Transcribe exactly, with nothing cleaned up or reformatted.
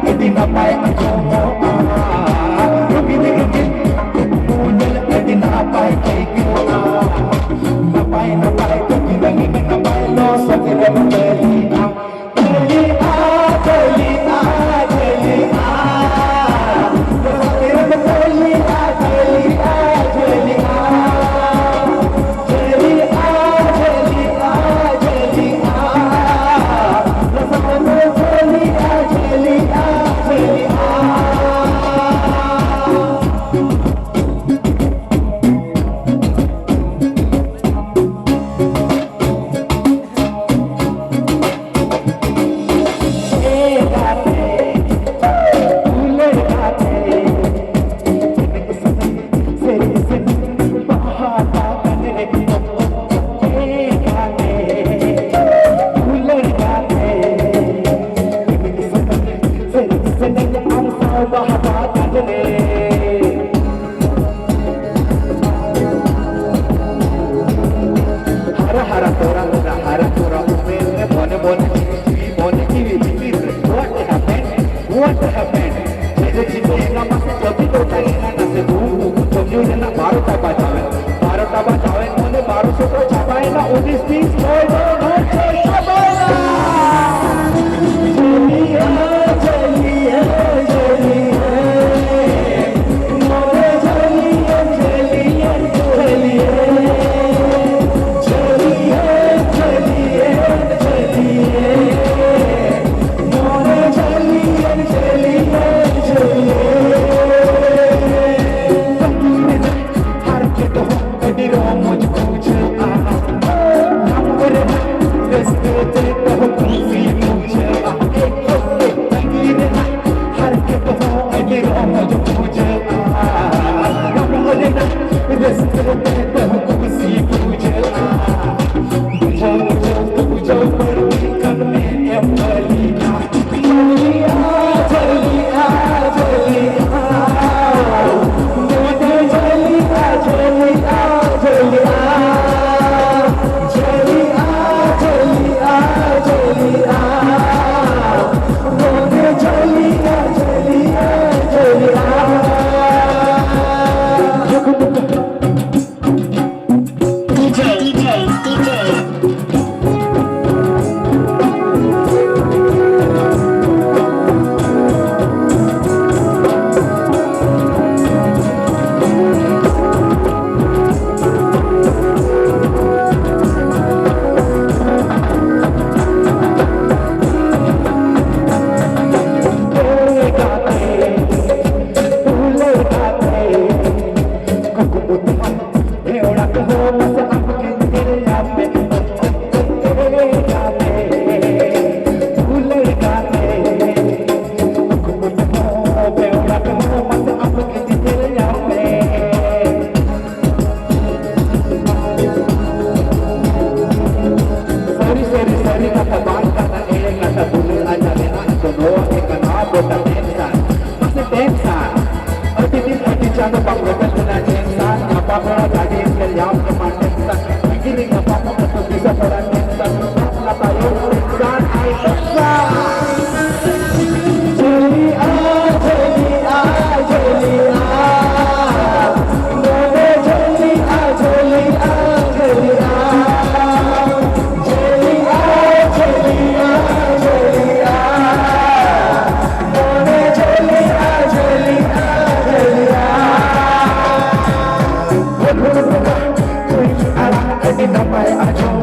ᱟᱹᱰᱤ ᱱᱟᱯᱟᱭ ᱟᱸᱡᱚᱢᱚᱜᱼᱟ᱾ ᱨᱚᱵᱤᱱ ᱨᱚᱵᱤᱱ ᱠᱩᱠᱢᱩ ᱧᱮᱞ ᱟᱹᱰᱤ ᱱᱟᱯᱟᱭ ᱟᱹᱭᱠᱟᱹᱜᱼᱟ᱾ ᱱᱟᱯᱟᱭ ᱱᱟᱯᱟᱭ ᱠᱩᱠᱢᱩ ᱧᱮᱞ ᱱᱟᱯᱟᱭ ᱞᱚᱥᱚᱫ ᱨᱮᱢ ᱛᱟᱹᱞᱤᱜᱼᱟ᱾ ᱛᱟᱹᱞᱤᱜᱼᱟ, ᱛᱟᱹᱞᱤᱜᱼᱟ, ᱛᱟᱹᱞᱤᱜᱼᱟ᱾ ᱞᱚᱥᱚᱫ ᱨᱮᱢ ᱛᱟᱹᱞᱤᱜᱼᱟ, ᱛᱟᱹᱞᱤᱜᱼᱟ, ᱛᱟᱹᱞᱤᱜᱼᱟ᱾ ᱦᱟᱨᱟ ᱦᱟᱨᱟ ᱛᱚᱨᱟ ᱛᱚᱨᱟ ᱦᱟᱨᱟ ᱛᱚᱨᱟ ᱩᱢᱮᱨ ᱨᱮ ᱢᱚᱱᱮ ᱢᱚᱱᱮ ᱡᱤᱣᱤ ᱡᱤᱣᱤ ᱢᱚᱱᱮ ᱡᱤᱣᱤ ᱵᱷᱤᱛᱤᱨ ᱨᱮ what happened? What happened? ᱪᱮᱫ ᱮ ᱪᱤᱠᱟᱹᱭᱮᱱᱟ ᱢᱟᱥᱮ ᱡᱟᱹᱯᱤᱫ ᱚᱴᱟᱝ ᱮᱱᱟ ᱱᱟᱥᱮ ᱫᱩ ᱡᱚᱢ ᱧᱩ ᱨᱮᱱᱟᱜ ᱵᱟᱨᱚᱴᱟ ᱵᱟᱡᱟᱣᱮᱱ ᱵᱟᱨᱚᱴᱟ ᱵᱟᱡᱟᱣᱮᱱ ᱢᱚᱱᱮ ᱵᱟᱨᱚ ᱥᱚᱛᱨᱚ ᱪᱟᱵᱟᱭᱮᱱᱟ ᱩᱱᱤᱥ ᱵᱤᱥ ᱱᱚᱭ ᱫᱚ ᱱᱚᱭ ᱪᱟᱵᱟᱭᱮᱱᱟ᱾ ᱪᱟᱹᱞᱤᱭᱟ, ᱪᱟᱹᱞᱤᱭᱟ, ᱪᱟᱹᱞᱤᱭᱟ, ᱢᱚᱱᱮ ᱪᱟᱹᱞᱤᱭᱟ, ᱪᱟᱹᱞᱤᱭᱟ, ᱪᱟᱹᱞᱤᱭᱟ, ᱪᱟᱹᱞᱤᱭᱟ, ᱪᱟᱹᱞᱤᱭᱟ, ᱢᱚᱱᱮ ᱪᱟᱹᱞᱤᱭᱟ, ᱪᱟᱹᱞᱤᱭᱟ, ᱪᱟᱹᱞᱤᱭᱟ᱾ ᱦᱟᱨᱠᱮᱛ ᱦᱚᱸ ᱟᱹᱰᱤ ᱨᱚᱢᱚᱡᱽ ᱵᱩᱡᱷᱟᱹᱜᱼᱟ᱾ ᱧᱟᱢ ᱠᱚᱨᱮ ᱨᱟᱹᱥᱠᱟᱹ ᱛᱮ ᱛᱟᱦᱮᱸ ᱟᱹᱰᱤ ᱱᱟᱯᱟᱭ ᱟᱸᱡᱚᱢ